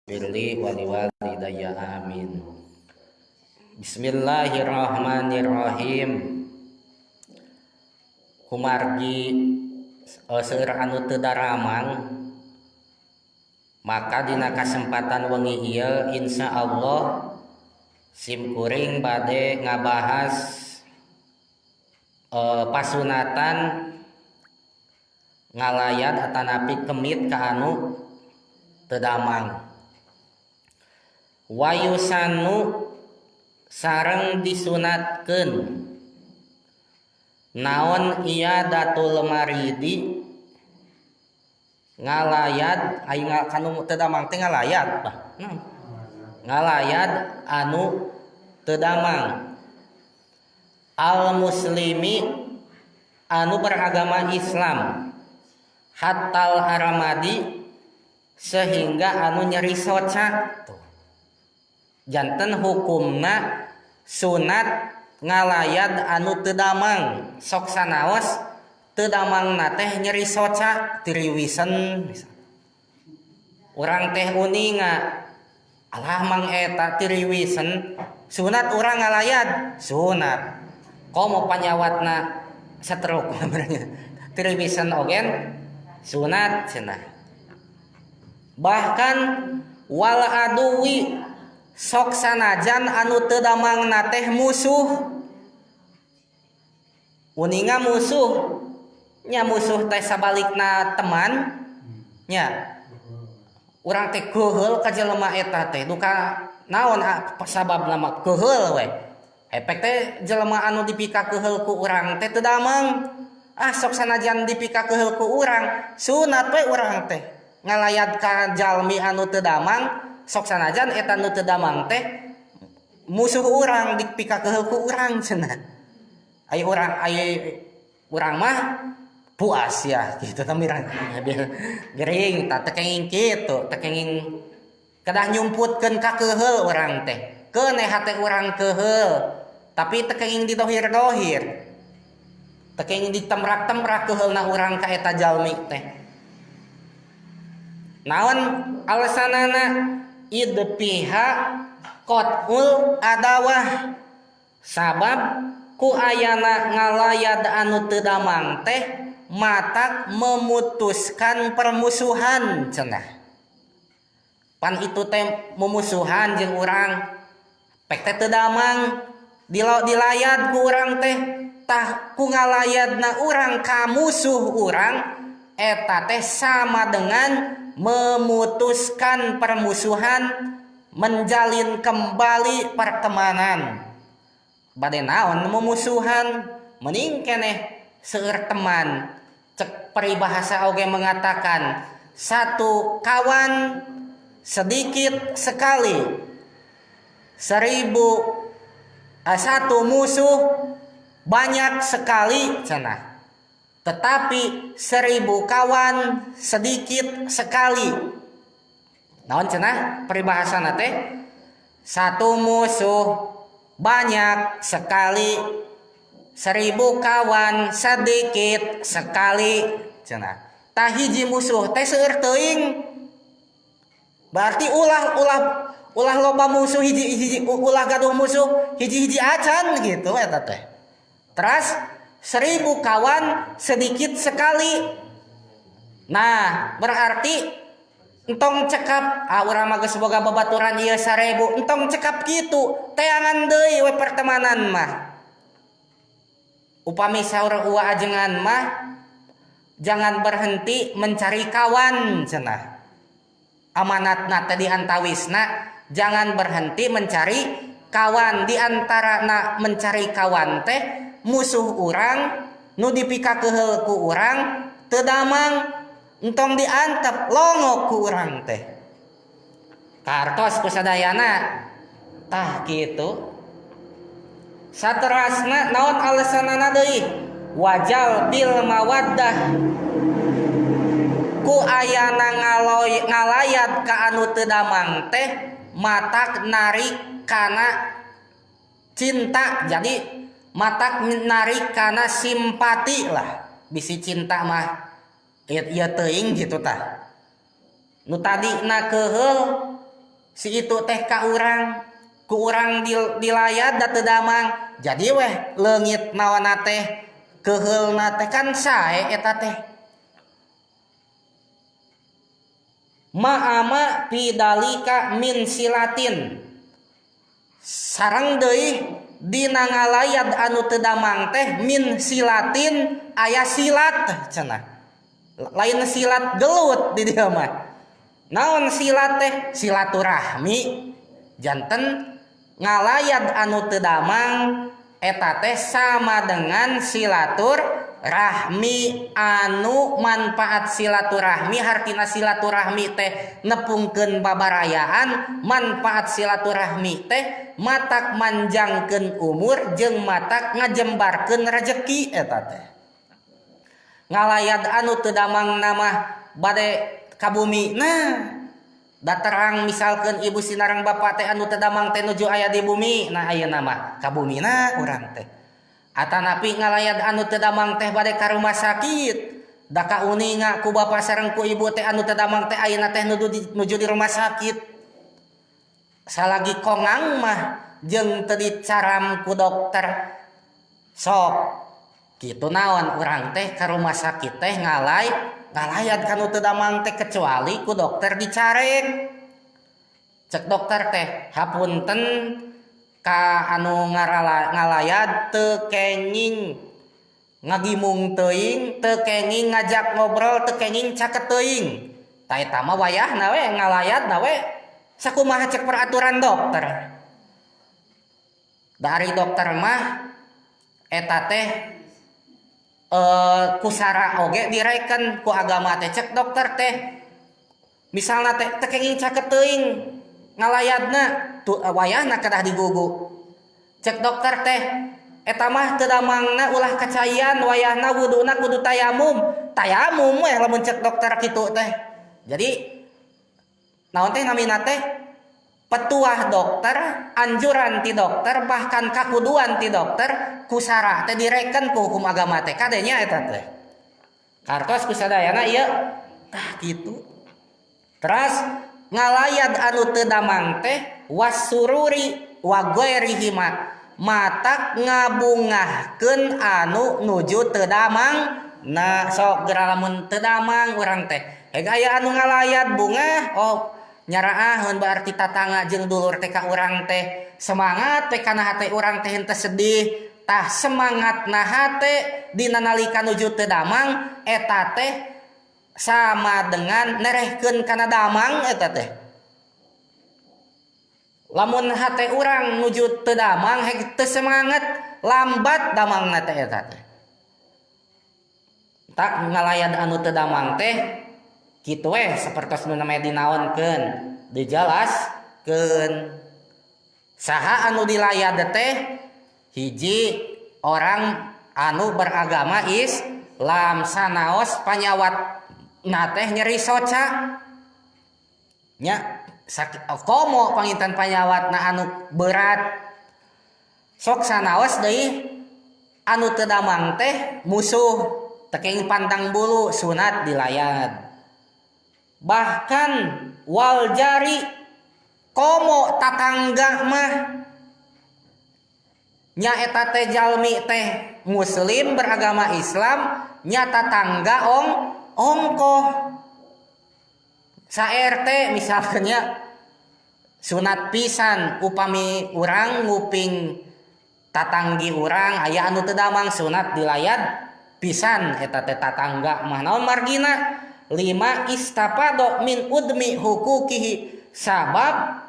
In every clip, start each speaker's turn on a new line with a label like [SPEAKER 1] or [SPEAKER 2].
[SPEAKER 1] Firli wali walidayya, amin. Bismillahirrahmanirrahim. Kumargi seueur anu teu daramang, maka dina kasempatan wengi ieu insya Allah sim kuring bade ngabahas pasunatan ngalayat atanapi kemit ka anu teu damang. Wayusannu sareng disunatkeun naon iyadatul maridi, ngalayat ai kanu teu damang teh, ngalayat bah ngalayat anu teu damang, al muslimi anu beragama Islam, hattal armadi sehingga anu nyeri soca. Tuh, janten hukumna sunat ngalayat anu teu damang, sok sanaos teu damangna teh nyeri soca, tiriwisen. Urang teh uninga, alah, mang eta tiriwisen, sunat urang ngalayat, sunat. Komo panyawatna stroke, tiriwisen oge sunat cenah. Bahkan wal aduwi, sok sanajan anu teu damangna teh musuh. Uninga musuh nya, musuh teh sabalikna teman nya. Urang teh keuheul ka jelema eta teh, duka naon sababna mah keuheul we. Efek teh jelema anu dipikakeuheul ku urang teh teu damang. Ah, sok sanajan dipikakeuheul ku urang, sunat we urang teh ngalayat ka jalmi anu teu damang, sok sanajan eta nu teu damang teh musuh urang, dipikakeuheul ku urang cenah. Ai urang mah puas ya gitu, tamiran gering tak teu kenging kitu, teu kenging, kedah nyumputkeun kakeuheul urang teh. Keuneh hate urang keuheul, tapi teu kenging didohir-dohir, teu kenging ditemrak-temrak keuheulna urang ka eta jalmi teh. Naon alasanana? Idz fiha qat'ul adawah, sabab ku ayana ngalayad anu teu damang teh matak memutuskan permusuhan cenah. Pan itu teh memusuhan jeung urang, pek teh teu damang, dilayad ku urang teh. Tah, ku ngalayadna urang ka musuh urang eta teh sama dengan memutuskan permusuhan, menjalin kembali pertemanan. Bade naon memusuhan, mending keneh seueur teman. Cek peribahasa oge mengatakan, satu kawan sedikit sekali, satu musuh banyak sekali cenah, tetapi 1000 kawan sedikit sekali. Naon cenah peribahasa teh? Satu musuh banyak sekali, 1000 kawan sedikit sekali cenah. Tah, hiji musuh teh seueur teuing, berarti ulah ulah ulah loba musuh hiji hiji, ulah gaduh musuh hiji hiji acan gitu eta teh. Terus 1000 kawan sedikit sekali. Nah, berarti entong cekap, ah, urang mah geus boga babaturan ieu 1000, entong cekap kitu, teangan deui we pertemanan mah. Upami saur Uwa Ajengan mah, jangan berhenti mencari kawan cenah. Amanatna teh diantawisna jangan berhenti mencari kawan. Di antara na mencari kawan teh musuh urang nu dipikakeuheul ku urang teu damang, entong diantep, longok ku urang teh. Kartos ku sadayana. Tah, kitu. Saterasna naon alasanana deui? Wajal bil mawaddah, ku ayana ngalayat ka anu teu damang teh matak narik kana cinta. Jadi matak narik kana simpati lah, bisi cinta mah ieu teuing gitu. Tah, nu tadina keuheul Si itu teh ka urang, ku urang dilayat da teu damang. Jadi weh leungit naonna teh, keuheulna teh kan sae eta teh. Ma'ama pidalika min silatin. Sareng deui dina ngalayat anu teu damang teh min silatin aya silat cenah. Lain silat gelut di dieu mah. Naon silat teh? Silaturahmi. Janten ngalayat anu teu damang eta teh sama dengan silaturahmi anu manfaat silaturahmi hartina silaturahmi teh nepungkeun babarayaan, manfaat silaturahmi teh matak manjangkeun umur jeung matak ngajembarkeun rejeki eta teh. Ngalayat anu teu damang nama bade ka bumi nah da terang misalkeun ibu sinareng bapak teh anu teu damang teh nuju aya di bumi nah ayeuna mah ka bumina urang teh. Atanapi ngalayat anu teu damang teh bade ka rumah sakit da kauninga ku bapak sareng ku ibu teh anu teu damang teh ayeuna teh nuju di rumah sakit. Salagi kongang mah jeung teu dicaram ku dokter sok kitu naon urang teh ka rumah sakit teh ngalayat ka nu teu damang teh kecuali ku dokter dicarek. Cek dokter teh hapunten ka anu ngalayat teu kenging ngagimung teuing, teu kenging ngajak ngobrol, teu kenging caket teuing. Ta eta mah wayahna we ngalayatna we sakumaha cek peraturan dokter. Dari dokter mah eta teh kusara oge direken ku agama teh. Cek dokter teh misalna teh teu kenging caket teuing ngalayatna tu wayahna kedah digugu. Cek dokter teh eta mah teu damangna ulah kacaian wayahna wuduna kudu tayamum. Tayamum we lamun cek dokter kitu teh. Jadi naon teh namina teh petuah dokter, anjuran ti dokter, bahkan kakuduan ti dokter kusara teh direken ku hukum agama teh kadenya eta teh. Kartos kusadayana ieu tah kitu. Terus ngalayat anu teu damang teh wasururi wa ghairihima matak ngabungahkeun anu nuju teu damang. Nah sok geura lamun teu damang urang teh heg aya anu ngalayat bungah, oh nyaraaheun berarti tatangga jeung dulur teh ka urang teh semangat teh kana hate urang teh henteu sedih. Tah semangatna hate dina nalika nuju teu damang eta teh sama dengan nerehkeun kana damang eta teh. Lamun hate urang nuju teu damang heg teu semangat lambat damangna teh eta teh. Tak ngalayat anu teu damang teh kitu we sapertos nu namanya dinaonkeun dijelaskeun. Saha anu dilayat teh hiji orang anu beragama Islam sanaos panyawat na teh nyeri soca nya sakit komo panginten panyawat na anu berat sok sanaos deui anu teu damang teh musuh tekeng pantang bulu sunat dilayat. Bahkan wal jari komo tatangga mah nya eta teh jalmi teh muslim beragama Islam nya tatangga ongkoh sa RT misalnya sunat pisan upami urang nguping tatanggi urang aya anu teu damang sunat dilayat pisan eta teh tatangga mah naon margina lima istafado min udmi hukukihi sabab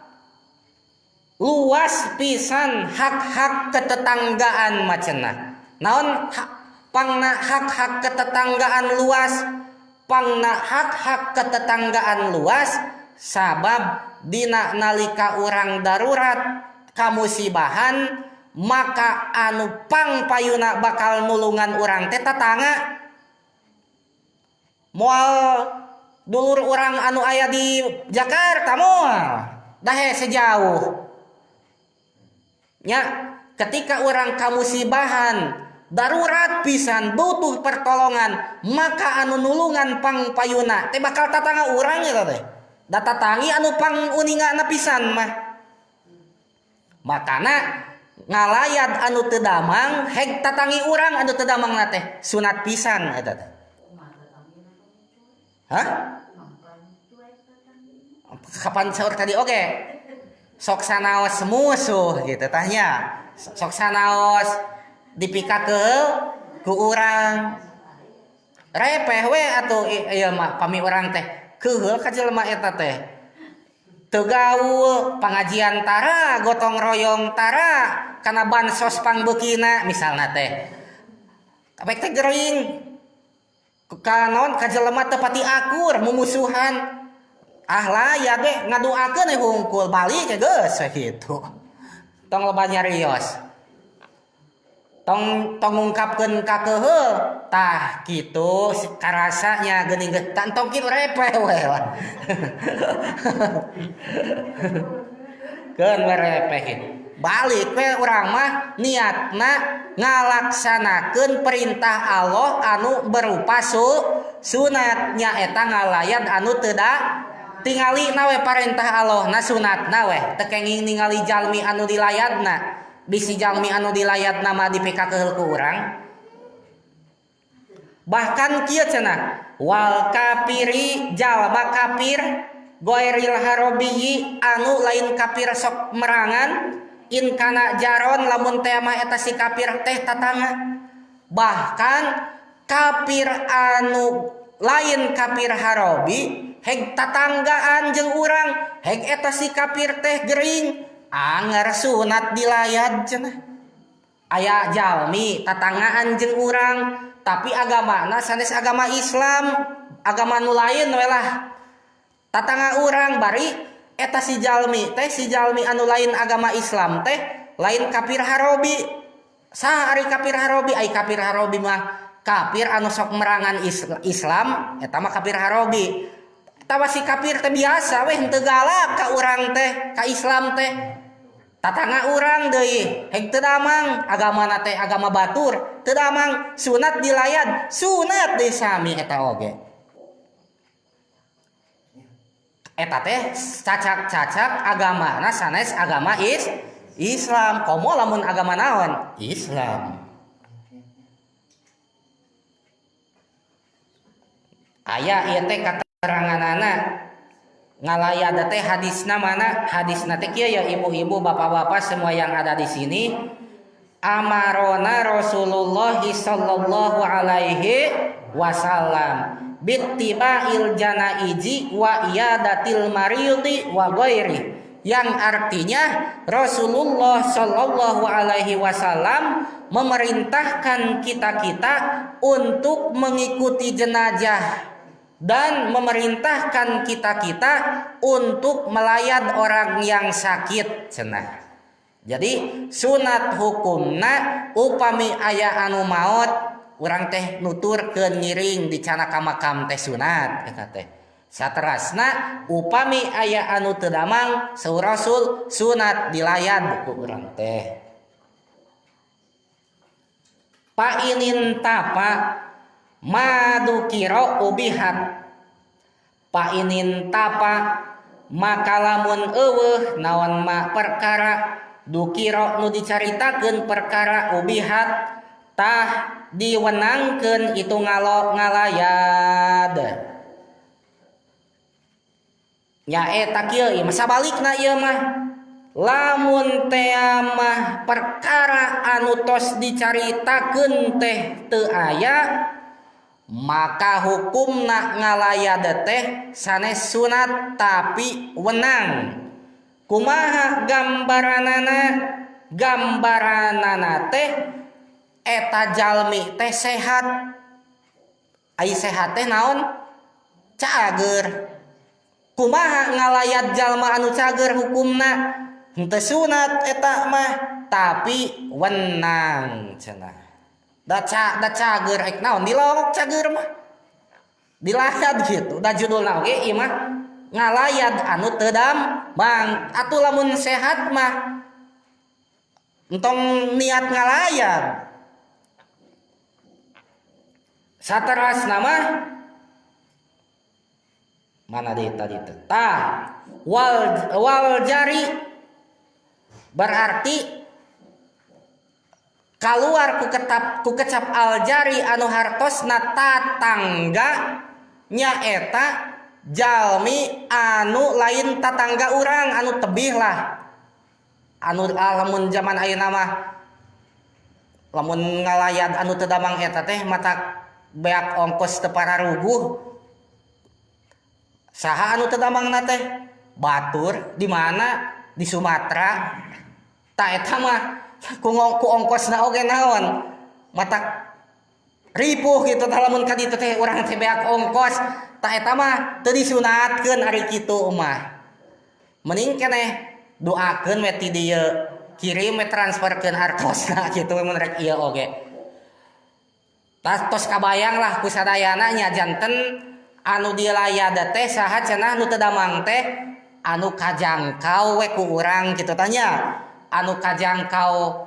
[SPEAKER 1] luas pisan hak-hak ketetanggaan macenah naon pangna hak-hak ketetanggaan luas pangna hak-hak ketetanggaan luas sabab dina nalika urang darurat kamusibahan maka anu pangpayuna bakal nulungan urang teh tatangga moal dulur urang anu aya di Jakarta moal dahe sejauh nya ketika urang kamusibahan darurat pisan butuh pertolongan maka anu nulungan pangpayuna teh bakal tatangga urang eta teh Da tatangi anu panguningana pisan mah. Makana ngalayat anu teu damang heg tatangi urang anu teu damangna teh sunat pisan eta teh. Hah? Kapan sahur tadi oge? Sok sanaos musuh gitu tah nya. Sok sanaos dipikakeul ku urang. Repeh we atuh ieu mah pami urang teh keuheul ka jelema eta teh. Teu gaul, pangajian tara, gotong royong tara, kana bansos pangbeukina misalna teh. Kabeh teh gering. Ka naon ka jelema teu pati akur, mumusuhan. Ah layat we ngadoakeun we hungkul balik we geus we kitu. Tong loba nyarios. Tong tong ngungkapkeun ka keuheul tah kitu karasanya geuning geus tah entong kitu repeh we lah. Keun we repeh kitu. Balik we urang mah niatna ngalaksanakeun perintah Allah anu berupa sunat nyaeta ngalayat anu teu tingali na we parentah Allah na sunatna we teu kenging ningali jalmi anu dilayatna bisi jalmi anu dilayatna mah dipikakeul ku urang. Bahkan kieu cenah wal kafiri jalma kafir ghairil harabiyyi anu lain kafir sok merangan in kana jaron lamun teh mah eta si kafir teh tatangga. Bahkan kafir anu lain kafir harabi heg tatanggaan jeung urang heg eta si kafir teh gering anger sunat dilayat cenah. Aya jalmi tatanggaan jeung urang tapi agamana sanes agama Islam, agama nu lain we lah. Tatangga urang bari eta si jalmi teh si jalmi anu lain agama Islam teh lain kafir harabi. Saha ari kafir harabi? Ai kafir harabi mah kafir anu sok merangan Islam eta mah kafir harabi. Tawa si kafir teh biasa weh henteu galak ka urang teh ka Islam teh. Tatangga urang deui heg teu damang agamana teh agama batur teu damang sunat dilayat sunat deui sami eta oge. Eta teh cacak-cacak agamana sanes agama Islam komo lamun agama naon Islam. Aya ieu teh kateranganana ngalayad teh hadisna mana hadisna teh kieu ya ibu-ibu bapak-bapak semua yang ada di sini. Amarona Rasulullah sallallahu alaihi wasallam bittiba'il janaiji wa iyadatil maridi wa ghairi, yang artinya Rasulullah sallallahu alaihi wasallam memerintahkan kita-kita untuk mengikuti jenazah dan memerintahkan kita-kita untuk melayat orang yang sakit cenah. Jadi sunat hukumna upami aya anu maot urang teh nuturkeun ngiring di cana ka makam teh sunat eta teh. Saterasna upami aya anu teu damang saur Rasul sunat dilayat ku urang teh. Pa inin tapa madukiro ubihat. Pa inin tapa maka lamun eueuh naon ma perkara dukiro nu dicaritakeun perkara ubihat tah diwenangkeun itu ngalayad. Nya eta kieu ieu mah sabalikna ieu mah lamun teh mah perkara anu tos dicaritakeun teh teu aya maka hukumna ngalayad teh sanes sunat tapi wenang. Kumaha gambaranana? Gambaranana teh eta jalmi teh sehat. Ai sehat teh naon? Cager. Kumaha ngalayat jalma anu cager hukumna? Henteu sunat eta mah tapi wenang cenah. Da cager rek naon dilawak cager mah. Dilayat gitu. Da judulna oge ieu mah ngalayat anu teu damang. Atuh lamun sehat mah entong niat ngalayat. Saterasna mah Mana deui tadi teh? Tah, wal jari berarti kaluar ku kecap al jari anu hartosna tatangga nyaeta jalmi anu lain tatangga urang anu tebih lah. Anu lamun zaman ayeuna mah lamun ngalayad anu teu damang eta teh matak beak ongkos teu pararuguh. Saha anu teu damangna teh? Batur di mana? Di Sumatera. Ta eta mah ku ongkosna oge naon? Matak ripuh kitu tah lamun ka ditu teh urang teh beak ongkos. Ta eta mah teu disunatkeun ari kitu mah. Mending keneh doakeun we ti dieu, kirim we transferkeun hartosna kitu mun rek ieu oge. Tah tos kabayang lah ku sadayana nya janten anu dilayad teh saha cenah nu teu damang teh anu kajangkau we ku urang kitu tah nya. Anu kajangkau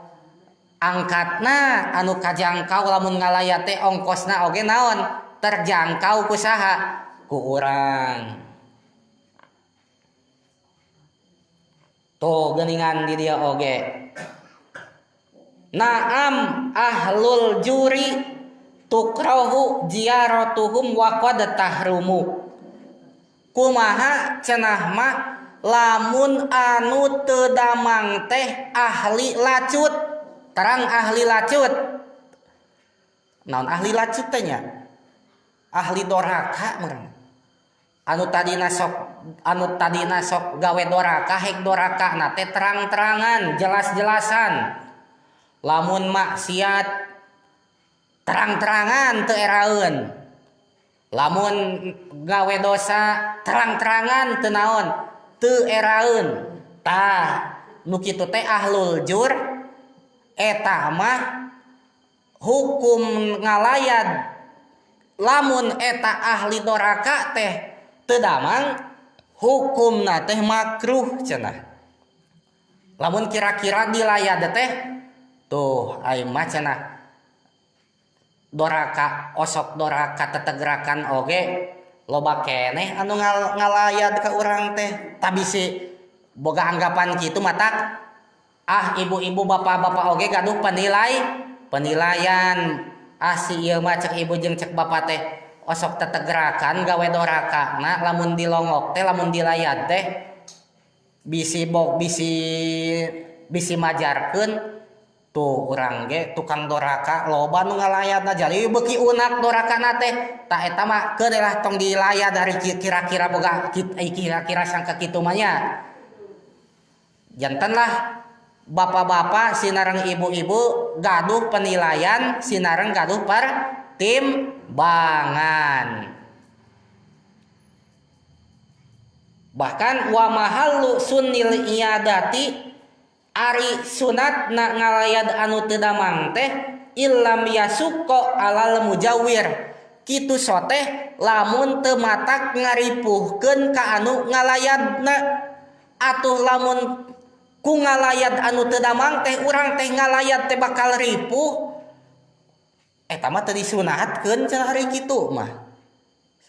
[SPEAKER 1] angkatna, anu kajangkau lamun ngalayat teh ongkosna oge naon terjangkau ku saha? Ku urang. Tuh geuningan di dieu oge. Naam ahlul juri tukrahu ziyaratuhum wa qad tahrumu. Kumaha cenah mah lamun anu teu damang teh ahli lacut. Terang ahli lacut. Naon ahli lacut teh nya? Ahli doraka meureun. Anu tadina sok gawe doraka hek doraka na teh terang-terangan, jelas-jelasan. Lamun maksiat terang-terangan teu eraeun. Lamun gawe dosa terang-terangan teu naon? Teu eraeun. Tah nu kitu teh ahlul jur eta mah hukum ngalayad lamun eta ahli doraka teh teu damang hukumna teh makruh cenah. Lamun kira-kira dilayad teh tuh ai mah cenah doraka osok doraka tetegrakan oge loba keneh anu ngalayad ka urang teh tabisi boga anggapan kitu matak ah ibu-ibu bapak-bapak oge gaduh penilaian ah si ieu mah cek ibu jeung cek bapak teh osok tetegrakan gawe doraka nah lamun dilongok teh lamun dilayad teh bisi bok bisi majarkeun tuh urang ge tukang doraka loba nu ngalayadna jadi beuki unak dorakana teh ta eta mah keun lah tong dilayad dari kira-kira boga kira-kira sangka kitu mah nya. Janten lah bapak-bapak sinareng ibu-ibu gaduh penilaian sinareng gaduh pertimbangan. Bahkan wa mahallu sunnil iyadati ari sunat na ngalayad anu teu damang teh illam yasuqa alal mujawir kitu soteh lamun teu matak ngaripuhkeun ka anu ngalayadna. Atuh lamun ku ngalayad anu teu damang teh urang teh ngalayad teh bakal ripuh eta mah teu disunatkeun cenah ari kitu mah.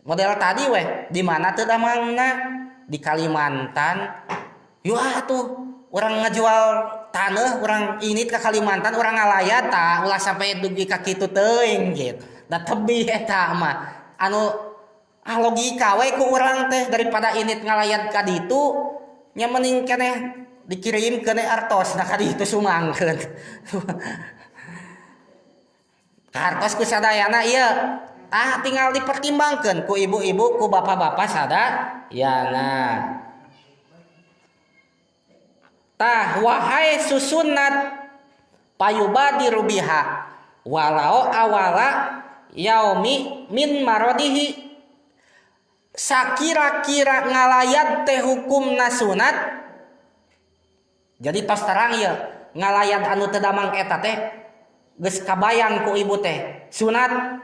[SPEAKER 1] Model tadi weh di mana teu damangna di Kalimantan yeuh atuh urang ngajual tanah urang ini ke Kalimantan urang ngalayat tah ulah sampai dugi ka kitu teuing gitu. Da tebih eta mah anu ah logika we ku urang teh daripada init ngalayat ka ditu nya mending keneh dikirim keneh artos nah ka ditu sumangkeun. Kartos ku sadayana ieu tah tinggal dipertimbangkeun ku ibu-ibu ku bapak-bapak sadayana. Tah wahai susunat payubadiru biha walau awala yaumi min marodihi sakira-kira ngalayat teh hukumna sunat. Jadi tos terang ieu ngalayat anu teu damang eta teh geus kabayang ku ibu teh sunat.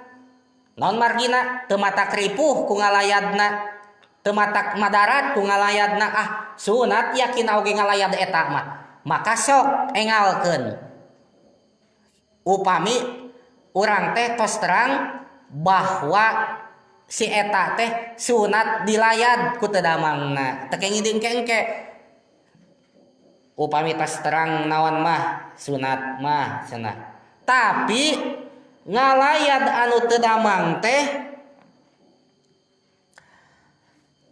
[SPEAKER 1] Naon margina teu matak ripuh ku ngalayadna, teu matak madarat ku ngalayadna, ah sunat yakin oge ngalayad eta mah. Maka sok engalkeun upami urang teh tos terang bahwa Si eta teh sunat dilayad ku teu damangna. Teu kenging diengke-engke. Upami tas terang naon mah sunat mah cenah. Tapi ngalayad anu teu damang teh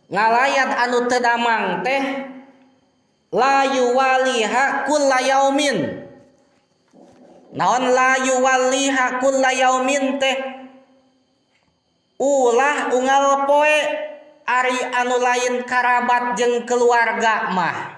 [SPEAKER 1] ngalayad anu teu damang teh la yuwaliha kulla yaumin. Naon la yuwaliha kulla yaumin teh ulah unggal poe ari anu lain karabat jeung keluarga mah.